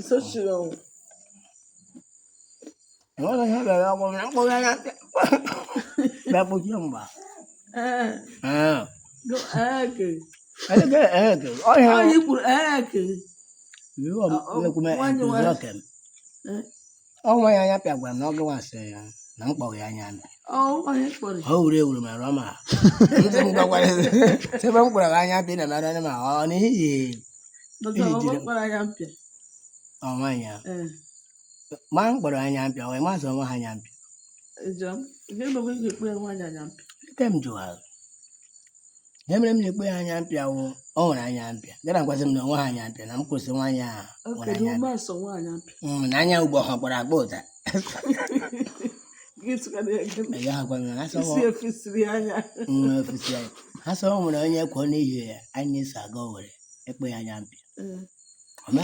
Sochiri ọnwụ. Enweghị ihe bịara ọgwụ na mkpụrụ anya bịa kpuchie mgba. Ee, Ee. ee ke. Ee, ee, ke. Ọhịa. Onye kwuru ee ke. Iwu ekwume Nwanyi ekwuzi nwa- oke m. Ee, Ọ nwa ya anya pịa gwara m na ọ gịnwa sị ya na m kpọrọ ya anya mpịa. Ọ onye kpọrọ. O wuru ewuru ma rụọ ma. Ntị m gwakwara sị ebe m kpọrọ gị anya mpịa na mara ma ọ n'ihi Dọkịta Iji ọ jiri- kpọrọ anya mpịa. ọ nwaanyị ahụ. Ee, Ma m kpọrọ anya mpịa, ọ mazụ onwe ha anya mpịa. Ejọ m. Ị ga-emekwa ị ga-ekpe ya nwaanyị anya mpịa. Ike m jụwara. Ihe mere m ji ekpe ya anya mpịa wụ o nwere anya mpịa. Gara gwazi m na onwe ha anya mpịa na m kwụsị nwaanyị ahụ nwere Kedu anya mpịa. ume asọ nwaanyị mpịa? Na anya ugbo ha kpọrọ akpọ ụta. Gị sịkwa na ege m. Ya gwa m na ha sọ Isi efesiri anya. Ofisi anyị. Ha sọ o nwere onye kwuo n'ihi ya anyị na-eso aga Owere ekpe ya anya mpịa. Ee.